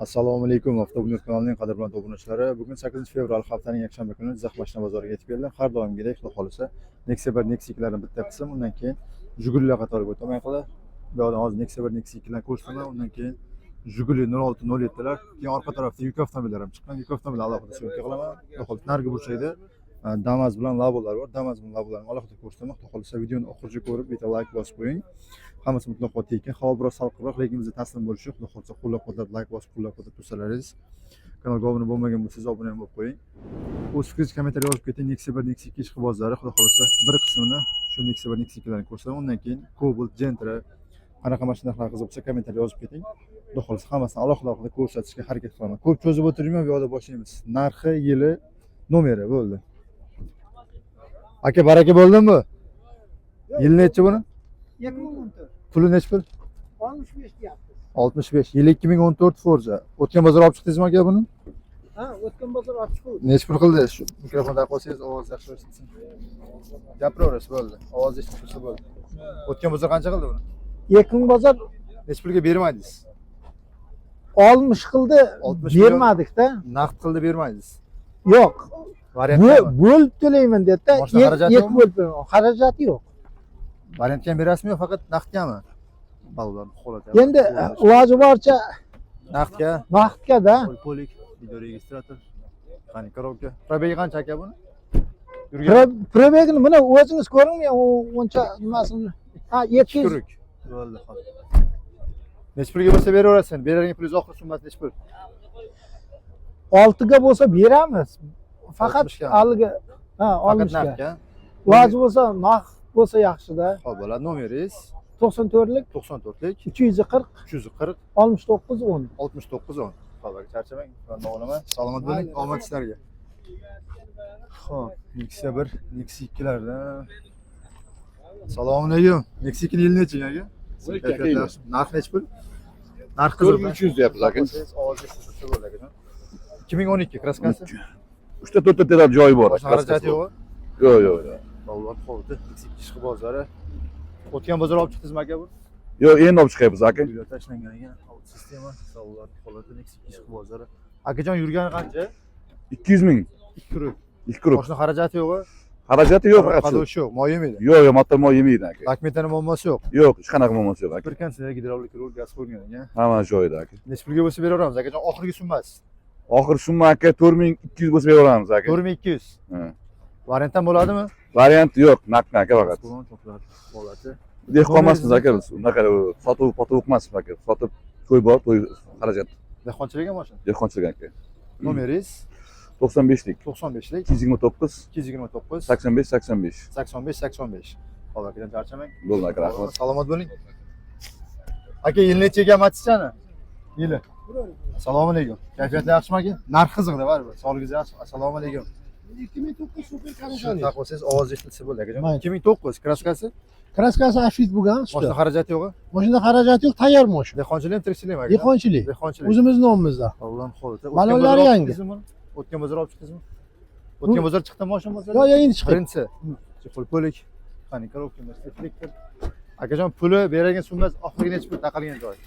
Assalomu alaykum, Avtobunyod kanalining qadrli obunachilari. Bugun 8 fevral, haftaning yakshanba kuni Jizzax mashina bozoriga yetib keldim. Har doimgidek, Xudo xohlasa, Nexia 1, Nexia 2larni bitta qism, undan keyin Jigulilar qatoriga o'taman qilib. Bu yoqdan hozir Nexia 1, Nexia 2larni ko'rsataman, undan keyin Jiguli 06, 07lar, keyin orqa tarafda yuk avtomobillari ham chiqqan. Yuk avtomobil alohida съёмка qilaman. Xudo xohlasa, narigi burchakda Damas bilan Labolar bor. Damas bilan Labolarni alohida ko'rsataman. Xudo xohlasa, videoni oxirigacha ko'rib, bitta layk bosib qo'ying. Hammasi mutlaqo tekin. Havo biroz salqinroq, lekin bizga taslim bo'lish yo'q. Xudo xohlasa, qo'llab-quvvatlab, layk bosib, qo'llab-quvvatlab tursalaringiz, kanalga obuna bo'lmagan bo'lsangiz, obuna ham bo'lib qo'ying. O'z fikringizni kommentariy yozib keting. Nexia 1, Nexia 2 ishqibozlari, Xudo xohlasa, bir qismini shu Nexia 1, Nexia 2larni ko'rsataman. Undan keyin Cobalt, Gentra, qanaqa mashinalar qiziq bo'lsa, kommentariy yozib keting. Xudo xohlasa, hammasini alohida alohida ko'rsatishga harakat qilaman. Ko'p cho'zib o'tirmayman, bu yoqda boshlaymiz. Narxi, yili, nomeri bo'ldi. Aka, baraka bo'ldimi? Yil nechi buni? 2014. Puli nechi pul? 65 deyapmiz. 65. Yili 2014 Forza. O'tgan bozor olib chiqdingizmi, aka, buni? Ha, o'tgan bozor olib chiquvdi. Nechi pul qildi? Shu mikrofon taqib olsangiz, ovoz yaxshi eshitilsin. Gapiraverasiz, bo'ldi. Ovoz eshitilib tursa bo'ldi. O'tgan bozor qancha qildi buni? Yakun bozor Nechi pulga bermadingiz? 60 qildi, 60 million. Bermadik-da. Naqd qildi, bermadingiz. Yo'q. Variantga Bo'lib to'layman dedi-da. Mashina xarajati Ek yo'qmi? bo'lib to'layman. Xarajati yo'q. Variantga ham berasizmi yo faqat naqdgami? Ballar holati. Endi iloji boricha Naqdga. Naqdga-da. Pol, polik, video registrator. Qani, коробка. Пробег i qancha, aka, buni? Yurgan Пробег ini mana o'zingiz ko'ring, men uncha nimasini. Ha, 700. Kurik. Bo'ldi, hop. Nechi pulga bo'lsa beraverasiz? Beradigan pulingiz oxirgi summasi nechi pul? 6 ga bo'lsa beramiz. Faqat 60 ga. Haligi ha, Faqat 60 ga. naqdga. Iloji bo'lsa naqd bo'lsa yaxshi-da. Xo'p, bo'ladi. Nomeringiz? 94lik. 94lik. 340. 340. 69 10. 69 10. Xo'p, aka, charchamang. Men olaman. Salomat bo'ling. Omad sizlarga. Xo'p, Nexia 1, Nexia 2lardan. Assalomu alaykum. Nexia 2 yil nechi, aka? Kayfiyat yaxshi. Narx nechi pul? Narx qiziq. 4300 deyapmiz, aka. Ovoz eshitilsa bo'ladi, akajon. 2012 краска si? Uchta, to'rtta terar joyi bor. Boshqa xarajati yo'q. Yo'q. Bolalar holati, Nexia 2 ishqibozlari. O'tgan bozor olib chiqdingizmi, aka, bu? Yo'q, endi olib chiqyapmiz, aka. Uylar tashlangan ekan. Auto sistema, savollar holati, Nexia 2 ishqibozlari. Akajon, yurgani qancha? 200 ming. 2 круг. 2 круг. Boshqa xarajati yo'q. Xarajati yo'q, faqat shu. Ходовой yo'q, moy yemaydi. Yo'q, motor moy yemaydi, aka. Dokumentlarni muammosi yo'q. Yo'q, hech qanaqa muammosi yo'q, aka. Bir konditsioner, gidravlik rul, gaz qo'yilgan ekan. Hamma joyida, aka. Nechi pulga bo'lsa beraveramiz, akajon, oxirgi summasi? Oxir summa, aka, 4200 bo'lsa beraveramiz, aka. 4200. Ha. Variantdan bo'ladimi? Variant yo'q, naqd, aka, faqat. To'plar holati. Dehqon emasmiz, aka, biz. Unaqa sotuv potuv emasmiz, aka. Sotib to'y bor, to'y xarajat. Dehqonchilik ham mashina. Dehqonchilik, aka. Nomeringiz? 95lik. 95lik. 229. 229. 85 85. 85 85. Xo'p, akajon, charchamang. Bo'ldi, aka, rahmat. Salomat bo'ling. Aka, yil necha ekan Matizchani? Yili. Assalomu alaykum. Kayfiyatlar yaxshimi, aka? Narx qiziqda baribir. Sog'ligingiz yaxshi. Assalomu alaykum. 2009 super. Shuni taqib olsangiz, ovoz eshitilsa bo'ldi, akajon. Mayli. 2009 краска si? Краска si ashit bo'lgan. Mashina xarajati yo'q. Mashina xarajati yo'q, tayyor mashina. Dehqonchilik ham, tirikchilikmi, aka? Dehqonchilik. Dehqonchilik. O'zimiz nomimizda. Allohning holati. Balonlari yangi. O'tgan bozor olib chiqdingizmi? O'tgan bozor chiqdimi mashina bozor? Yo'q, endi chiqdi. Birinchisi. Pul polik. Qani, коробка, reflektor. Akajon, puli beradigan summasi oxirgi nechi pul taqalgan joyi?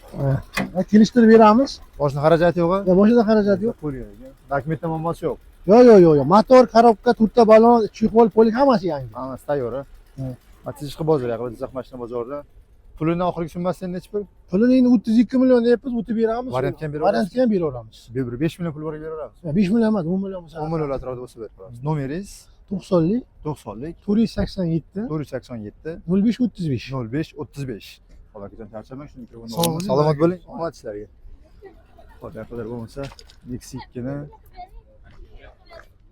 Ha, kelishtirib beramiz. Mashina xarajati yo'q. Yo, mashina xarajati yo'q. Pul yo'q. Dokumentda muammosi yo'q. Yo'q. Motor, коробка, to'rtta balon, чехол, полик hammasi yangi. Hammasi tayyor. Matiz ishqibozlar yaqinda Jizzax mashina bozorida. Pulini oxirgi summasi nechi pul? Pulini endi 32 million deyapmiz, o'tib beramiz. Variantga ham beraveramiz. Variantga ham beraveramiz. Bir 5 million pul bor, beraveramiz. 5 million emas, 10 million bo'lsa. 10 million atrofida bo'lsa beraveramiz. Nomeringiz? 90lik. 90lik. 487. 487. 05 35. 05 35. Xo'p, akajon, charchamang, shuni mikrofonni Sog' olaman. bo'ling. Salomat bo'ling. Omad sizlarga. Xo'p, yaqinlar bo'lmasa Nexia 2ni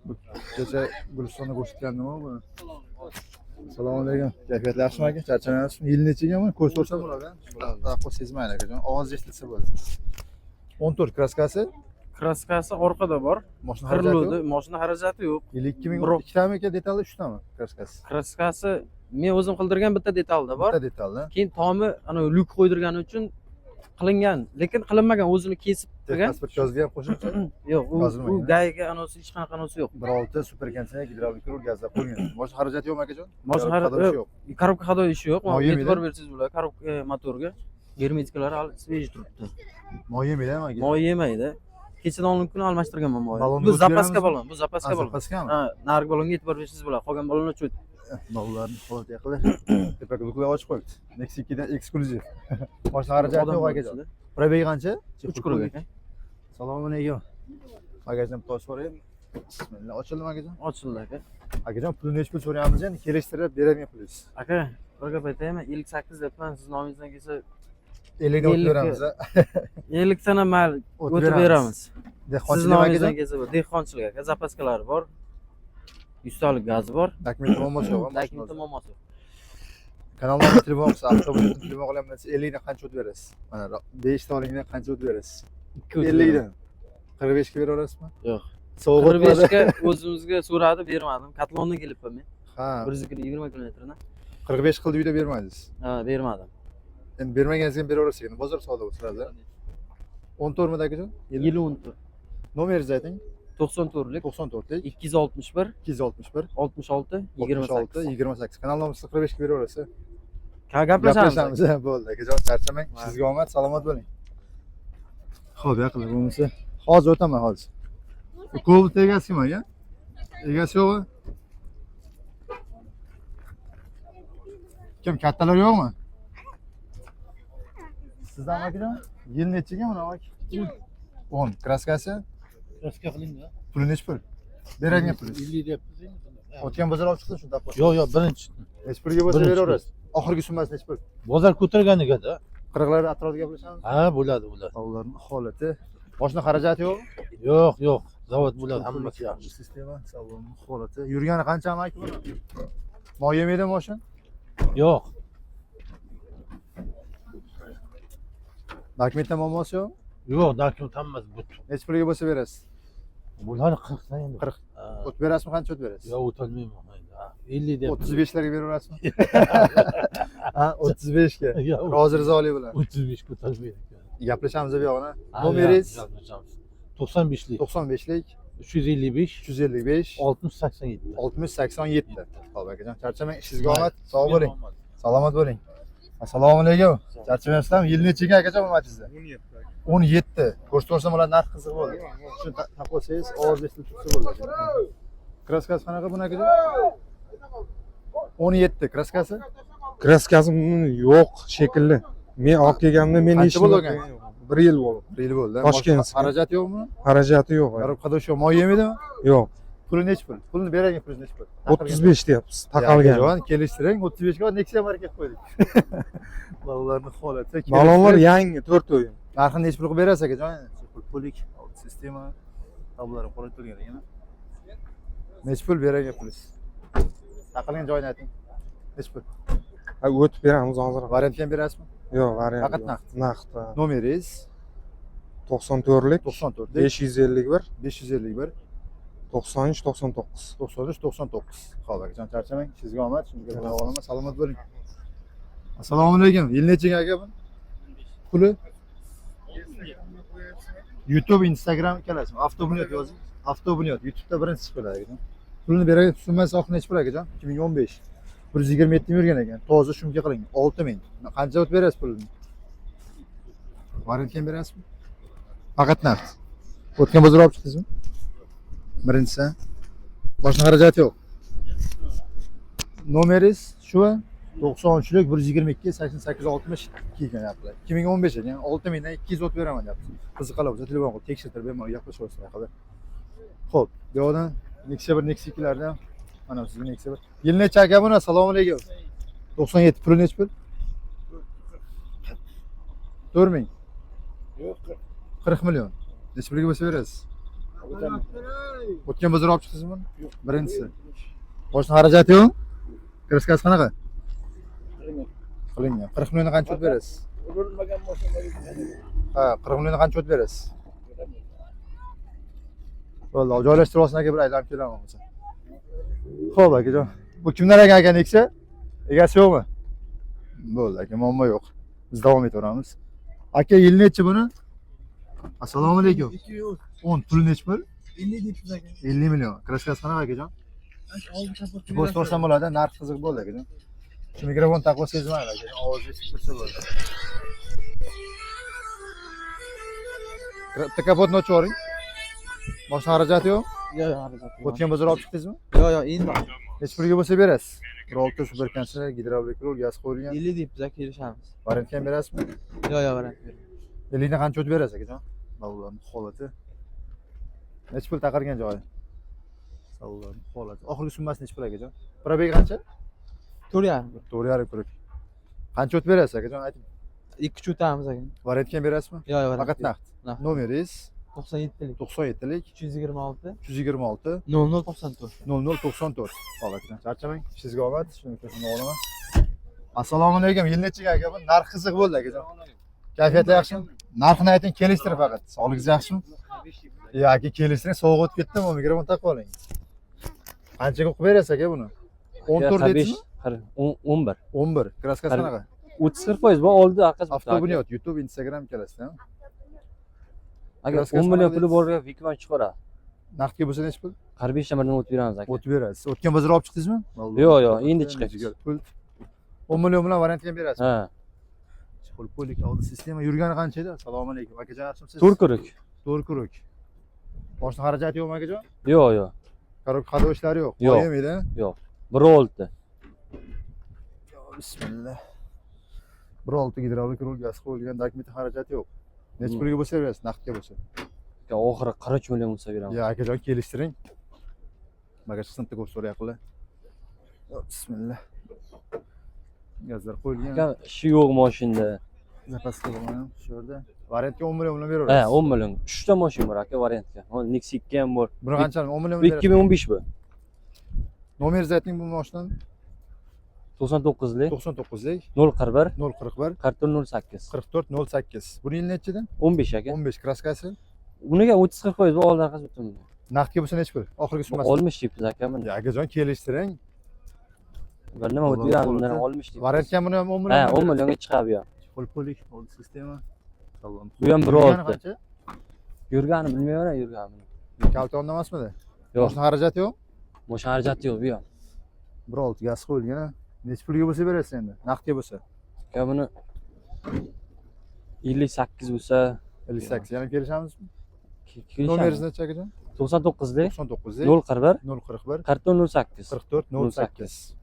bu kecha Gulistonda ko'rsatgan nima buni? Assalomu alaykum. Kayfiyatlar yaxshimi, aka? Charchamayapsizmi? Yil nechiga buni? Ko'z ko'rsam bo'ladi. Bo'ladi. Sezmaydi, akajon. Ovoz eshitilsa bo'ladi. 14 краска si? Краска si orqada bor. Mashina xarajati Qiriluvdi, yo'q. Mashina xarajati yo'q. Yil 2000 Biroq- ikkitami aka detali, uchtami краска si? Краска si men o'zim qildirgan bitta detalda bor. Bitta detalda. Keyin tomi ana lyuk qo'ydirgani uchun qilingan, lekin qilinmagan, o'zini kesib qilgan. Pasport yozilgan qo'shimcha? Yo'q, u Yozilmagan, u a? ГАИ ga anonsi, hech qanaqa anonsi yo'q. 1.6 super konditsioner, gidravlik rul, gazda qo'yilgan. Boshqa xarajati yo'qmi, akajon? Boshqa Ходовой yo'q. Yo'q. Коробка ходовой ishi yo'q. Moy yemaydi? E'tibor bersangiz bo'ladi коробка, motorga. Germetikalari hali свежий turibdi. Moy yemaydi aka. Moy yemaydi. Kechadan oldingi kuni almashtirganman moyni. Ballonni Bu o'tib zapaska beramizmi? balon, bu zapaska balon. Zapaskami? Ha, narigi balonga e'tibor bersangiz bo'ladi. Qolgan balonlar cho't. Ballonlarni holati yaqinlar. Tepaga luklar ochib qo'yibdi. Nexia 2dan eksklyuziv. Mashina xarajati Odam yo'q bor akajon. ichida. Probegi qancha? 3 круг aka. Assalomu alaykum. Bagajdan bitta ochib yuboraymi? Bismillah. Ochildimi akajon? Ochildi aka. Akajon, pulni nechi pul so'rayapmiz endi? Kelishtirib beradigan pulingiz. Aka, bir gap aytaymi? 58 deyapman, siz nomingizdan kelsa 50 dan o'tib 50 beramiz. 50 dan ham mayli, o'tib beramiz. Siz Dehqonchilik nomingizdan akajon. kelsa bu dehqonchilik aka, zapaskalari bor. 100 talik gazi bor. Dokument muammosi yo'q. Dokumentda muammosi yo'q. Kanaldan telefon qilsa, avtobusdan telefon qilaman desa 50 dan qancha o'tib berasiz? Mana 5 ta olingdan qancha o'tib berasiz? 2 o'tib 50 beraman. dan. 45 ga bera olasizmi? Yo'q. Sovg'a 45 ga o'zimizga so'radi, bermadim. Katlondan kelibman men. Ha, 120 kilometrdan. 45 qildi uyda bermadingiz. Ha, bermadim. Endi bermaganingizga ham bera olasiz endi. Bozor savdo bo'lsa. 14 midi akajon? Yili 14. Nomeringizni ayting. 94lik 94lik 261 261 66 66 28. 28. Kanal nomisi 45 ga bera olasiz. Ka gaplashamiz. Gaplashamiz. Bo'ldi akajon, charchamang. Sizga omad, salomat bo'ling. Xo'p, yaqinlar bo'lmasa hozir o'taman hozir. Bu Cobalt egasi kim aka? Egasi yo'qmi? Kim kattalar yo'qmi? Sizdan akajon? Yil nechiga buni aka? 10. Kraskasi? Kraska qiling da. Puli nechi pul? Beradigan pulingiz. 50 deyapmiz endi. O'tgan bozor olib chiqdi shunda. Yo'q, yo'q, birinchi. Nechi pulga bo'lsa Birinchi beraverasiz. Oxirgi summasi nechi pul? Bozor ko'targaniga-da. 40lar atrofida gaplashamiz. Ha, bo'ladi, bo'ladi. Ularning holati. Boshqa xarajati yo'q. Yo'q, yo'q. Zavod bo'ladi, hammasi yaxshi. Sistema, salonning holati. Yurgani qancha aka buni? Moy yemaydi mashina? Yo'q. Dokumentda muammosi yo'q. Yo'q, dokument hammasi but. Nechi pulga bo'lsa berasiz? Bular 40 dan endi. 40. Ha. O'tib berasizmi, qancha o'tib berasiz? Yo'q, o'tolmayman endi. Ha, 50 deyapmiz. 35 larga beraverasizmi? Ha, 35 ga. Yo'q, Rozi rizolik bilan. 35 ga o'tolmaydi. Gaplashamiz bu yog'ini. Ha, Nomeringiz gaplashamiz. 95lik 95lik 355 355 60 87. 60 87. Xo'p akajon, charchamang, ishingizga omad. Sog' bo'ling. Salomat bo'ling. Assalomu alaykum. Charchamayapsizlarmi? Yil nechiga akajon bu Matizda? 17. 17. Ko'rsatib bo'ladi, narx qiziq bo'ldi. Shu taqib olsangiz, ovoz eshitilib tursa bo'ladi. Kraskasi qanaqa buni akajon? 17 kraskasi? Kraskasi yo'q shekilli. Men olib kelganimda men Qancha ishim bo'ldi olgan? Bir yil bo'ldi. Bir yil bo'ldi. Toshkent. Xarajat yo'qmi? Xarajati yo'q. Коробка da shu moy yemaydimi? Yo'q. Puli nechi pul? Pulni beradigan pulingiz nechi pul? 35 deyapmiz. Taqalgan. Akajon, kelishtiring. 35 ga Nexia marka qo'ydik. Bolalarning holati. Balonlar yangi, 4 o'yin. Narxini nechi pul qilib berasiz akajon? Pul pulik, sistema tablari qo'lib turgan ekan. Nechi pul beradigan pulingiz? Taqilgan joyini ayting. Nechi pul? Ha, o'tib beramiz hozir. Variantga ham berasizmi? Yo'q, variant. Faqat yo'q. naqd. Naqd. Ha. Nomeringiz 94lik 94 551 551 93 99. 93 99. Xo'p akajon, charchamang. Sizga omad. Shunga xudo xohlasa salomat bo'ling. Assalomu alaykum. Yil nechiga aka bu? Puli? YouTube, Instagram ikkalasi. Avtobunyod yozing. Avtobunyod YouTube'da birinchi chiqadi akajon. Pulini beraylik, summasi oxiri nechi pul akajon? 2015. 127 ming yurgan ekan. Toza shumka qiling. 6000. Qancha o'tib berasiz pulini? Variantga ham berasizmi? Faqat naqd. O'tgan bozor olib chiqdingizmi? Birinchisi. Boshqa xarajat yo'q. Nomeringiz shu 93lik 122 88 62 ekan deyaptilar. 2015 ekan. 6000 dan 200 o'tib beraman deyapti. Qiziqqanlar bo'lsa telefon qilib tekshirtirib bemalol gaplashib olsinlar haqida. Xo'p, bu yoqdan Nexia 1, Nexia 2lardan mana sizga Nexia 1. Yil necha aka buni? Assalomu alaykum. 97 puli nechi pul? 4000. Yo'q, 40 million. Nechi pulga bo'lsa berasiz? O'tgan bozor olib chiqdingizmi buni? Yo'q. Birinchisi. Boshqa xarajati yo'q? Kraskasi qanaqa? Qilingan. 40 millionni qancha o'tib berasiz? Urilmagan mashinaga Ha, 40 millionni qancha o'tib berasiz? Bo'ldi, joylashtirib olsin aka, bir aylanib kelaman bo'lsa. Xo'p akajon. Bu kimlar ekan aka Nexia? Egasi yo'qmi? Bo'ldi aka, muammo yo'q. Biz davom etaveramiz. Aka, yil nechi buni? Assalomu alaykum. 10 puli nechi pul? 50 deyapmiz aka. 50 million. Kraskasi qanaqa akajon? Ko'rsatib ko'rsam bo'ladi, narx qiziq bo'ldi akajon. Shu mikrofon taqib olsangiz mayli akajon, ovoz eshitib tursa bo'ladi. Bitta kapotni ochib yuboring. Moshina xarajati yo'q. Yo'q, yo'q, xarajat yo'q. O'tgan bozor olib chiqdingizmi? Yo'q, yo'q, endi Nechi pulga bo'lsa berasiz? 1.6 super konditsioner, gidravlik rul, gaz qo'yilgan. 50 deyapmiz, aka, kelishamiz. Variantga ham berasizmi? Yo'q, yo'q, variant yo'q. 50 dan qancha o'tib berasiz akajon? Bolalarning holati. Nechi pul taqirgan joyi? Salonning holati. Oxirgi summasi nechi pul akajon? Пробег qancha? 4,5. 4,5 kurik. Qancha o'tib berasiz akajon ayting. 2 o'tamiz aka. Variantga ham berasizmi? Yo'q, yo'q, Faqat naqd. Naqd. Nomeringiz 97lik 97lik 326 326 0094. 0094. Hop akajon, charchamang. Ishingizga omad. Shuni mikrofonni olaman. Assalomu alaykum. Yil nechiga aka? Bu narx qiziq bo'ldi akajon. Kayfiyati yaxshimi? Narxini ayting, kelishtirib faqat. Sog'ligingiz yaxshimi? Yo, aka kelishtiring, sovuq o'tib ketdi, bu mikrofon taqib oling. Qanchaga o'qib berasiz aka buni? 14 deysizmi? 11. 11. Краска si qanaqa? 30-40% bu oldi orqasi. Avtobunyod, YouTube, Instagram ikkalasida. Agar Краска si 10 million qanaqa puli deysiz? bor Vikman chiqaradi. Naqdga bo'lsa nechi pul? 45 ta birdan o'tib beramiz aka. O'tib berasiz. O'tgan bozor olib chiqdingizmi? Yo'q, yo'q, endi chiqyapmiz. Pul 10 million bilan variantga ham berasiz. Ha, Pul pullik oldi sistema yurgani qancha edi? Assalomu alaykum. Akajon, yaxshimisiz? 4 kurik. 4 kurik. Boshqa xarajati yo'qmi akajon? Yo'q, yo'q. Korobka xado ishlari yo'q. Yo'q. Yemaydi. 1.6. Bismillah. 1.6 gidravlik rul, gaz qo'yilgan, dokument xarajati yo'q. Necha Hmm. pulga bo'lsa berasiz, naqdga bo'lsa. Aka, oxiri 43 million bo'lsa beramiz. Ya akajon kelishtiring. Bagaj qismida ko'p so'rayaptilar. Yo, bismillah. Gazlar qo'yilgan. Aka, ishi yo'q mashinada. Zapaska bo'lgan shu yerda. Variantga 10 million bilan Ha, beraverasiz. 10 million. 3 ta mashina bor aka variantga. Nexia 2 ham bor. Buni qancha 10 million Bu berasiz. 2015 bu. Nomeringizni ayting bu mashinani. 99lik 99lik 041 041 44 08. 44 08. Buni yil nechidan? 15 aka. 15 краска si. Buniga 30-40% bu oldi orqasi bitta million. Naqdga bo'lsa nechi pul? Oxirgi summasi. 60 deyapmiz aka buni. Ya akajon kelishtiring. Bir nima o'tib beramiz bundan 60 deyapmiz. Variantga buni ham 10 million. Ha, 10 millionga chiqadi bu ham. Pul pullik oldi sistema. Salom. Bu ham Yurgani 1.6. qancha? Yurgani bilmayman, yurganini. Kalta emasmidi? Yo'q. Boshqa xarajati yo'q. Boshqa xarajati yo'q bu ham. 1.6 gaz qo'yilgan. Ha. Nechi pulga bo'lsa berasiz endi? Naqdga bo'lsa. Aka buni 58 bo'lsa 58. Yana kelishamizmi? kelishamiz. Nomeringiz necha akajon? 99lik 99lik 041 041 44 08. 44 08.